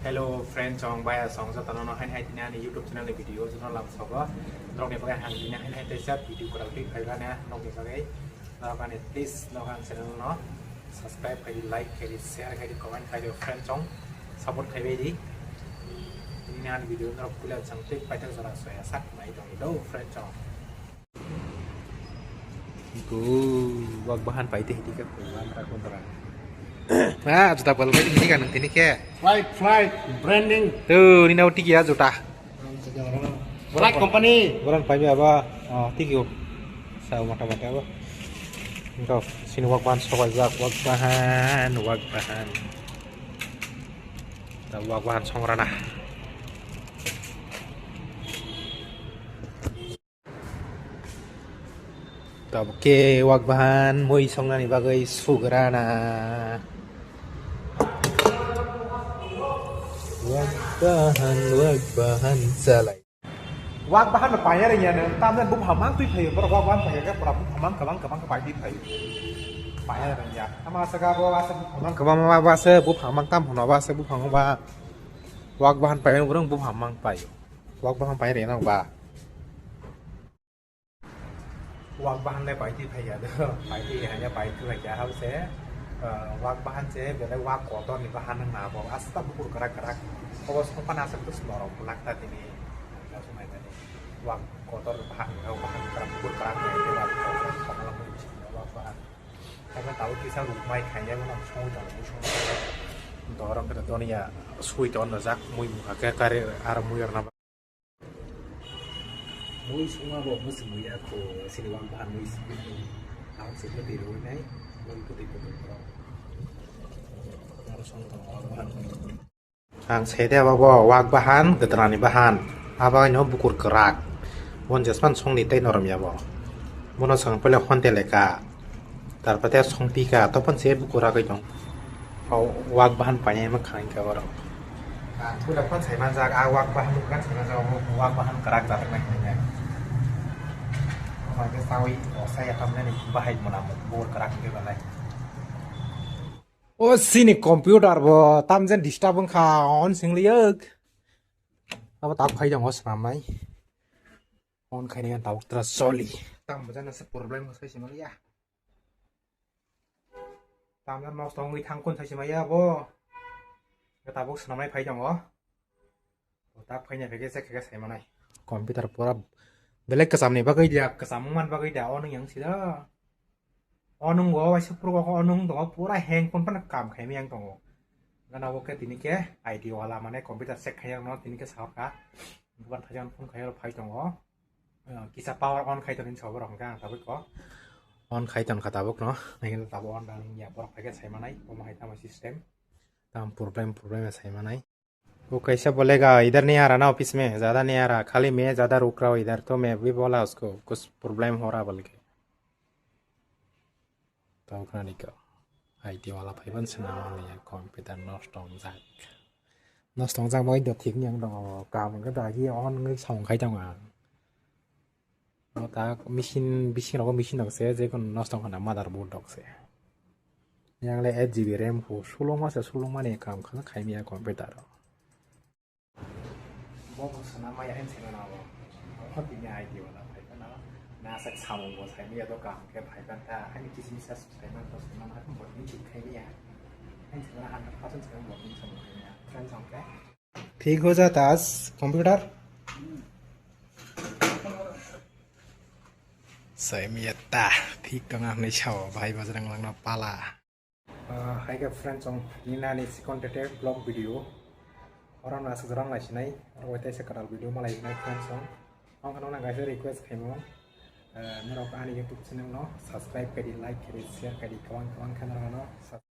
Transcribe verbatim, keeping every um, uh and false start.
Hello friend, chong baya song jotono no hain hai tini ani YouTube channel ni video jotono lam sogo. Norok ni bagwi ang tini hain hai teisa video kwrwng twi phaiba ne norok ni bagwi. Norok ani please norok ang channel no subscribe khai di, like khai di, share khai di, comment khai di friend chong, support khai bai di. Tini ani video norok puila chang twi paithak jora soya sak nai tong do friend chong. Go, wak bahan pai te hidi ka kumbang ka kumbang. Ah, juta pal pai hidi ka nang tini ke. Flight, flight, branding. Tu, ni nau tiki ya juta. Flight company. Orang pai apa? Oh, tiki. Sa mata mata apa? Engkau sini wak bahan soal jak wak bahan, wak bahan. Ta wak bahan songrana. Tabuk khe wak bahan mui songnani bagwi sugrana. Wak bahan, wak bahan salai. Wak bahan no paya rengya no, tamne buphang mang twi phaio, borok wak bahan paya khe pura buphang mang kabang kabang khe pai twi phaio. Paya rengya. Ama saka bo asa buphang mang kabang ma ba se buphang mang tam hono ba se buphang ba. Wak bahan paya borok buphang mang paio. Wak bahan paya rengya no ba. Wak bahan le pai twi phai ya do, pai twi hanya pai twi phai ya hao se, eh, wak bahan se belai wak kotor ni bahan wng na bo, asta bukur kwrak kwrak, obo songpan aswk to norok kwlak ta tini, wak kotor bahan, wak bahan kwrak bukur kwrak ni wak kotor, wak bahan. Kaiba tabuk kisa rukmai khainai bono songwi tongo, songwi tongo. Dorok khe doniya swi tongo jak mui mukha khe kari aro mui rwna. Mui songma bo mwswk mui ya kho, sini wak bahan mui simi kho. Ang se kwtwi rwui nai, mui kwtwi kwtwi kho. Aro song tong wak bahan mui. Ang se de abo bo wak bahan, gwdalani bahan. Abo no bukur kwrak. Bon jespan songni tei norom ya bo. Bono swng pele honte leka. Tarpore songpika, topon se bukur agwi tong. O wak bahan painai ma khain ka oro. Ah, thula phan sai manjak, ah, wak bahan bukan sai manjak, o wak bahan kwrak jatok nai hinai. O mai ke sawi, o sai atam nani bahai mona mo, bor kwrak ke balai. O sini computer bo tamjen disturb wngkha, on sing liyok. Abo tak phai jang o swnam nai. On khainai ang tabuk tra soli. Tam bujana se problem ko sai sima ya. Tamno nosto wngwi thang kun saisi maya bo. Tabuk swnamnai phai tongo. O ta phaina phege se khege sai manai. Computer pura belai kwchamni bagwi dia, kwcham wngmani bagwi dia, o nung yang sida. O nung go waisa phuru go o nung tongo pura hang phone phano kam khaimani yang tongo. Gana bo khe tini khe I T wala mane computer check khaiyang no tini khe sahorkha. Bubar thaijan phone khaiyang phai tongo. Ah, kisa power on khai tongni sobo rok hwnkhe ang tabuk ko. On khai tongkha tabuk no. Naikhe tabuk on rang ya borok phaikhe sai manai. Omo hai tamo system. Tam problem problem sai manai. वो कैसा बोलेगा, इधर नहीं आ रहा ना ऑफिस में, ज़्यादा नहीं आ रहा, खाली मैं ज़्यादा रुक रहा हूँ इधर, तो मैं भी बोला उसको कुछ प्रॉब्लम हो रहा बोल के। Tamo khna ni kok. I T wala phaiban swnam ya computer nosto wngjak. Nosto wngjak bai do thik ni ang tongo. Kam wngkhe dagi on wngwi samung khai tongo ang. O ta machine, bising rogo machine dok se, je kono nosto wngkha na motherboard dok se. Yang le eight G B RAM ko, sulung ma se, sulung mani kam khana khai maya computer o. Bo bo sana maya hen sena na bo. Bo tini I T wala phai kana. Na sak samung bo sai maya do kam khe phai kan ta. Hani kisim sa sai man to sai man ha bo ni chik khai maya. Hen sena hundred percent sai bo ni samung khai maya. Friend song khe. Thik ho jata as computer. Sai maya ta thik tong ang nei sao bhai bajrang lang na pala. Ah, hai khe friends, ang nini ani second date vlog video. Oro no aswk jora nai sinai, oro wai teisa kwtal video malai sinai friends, ang. Ang khana nang kaisa request khaimo, eh, norok ani YouTube channel no subscribe khaidi, like khaidi, share khaidi, kwbang kwbang khe norok no sub-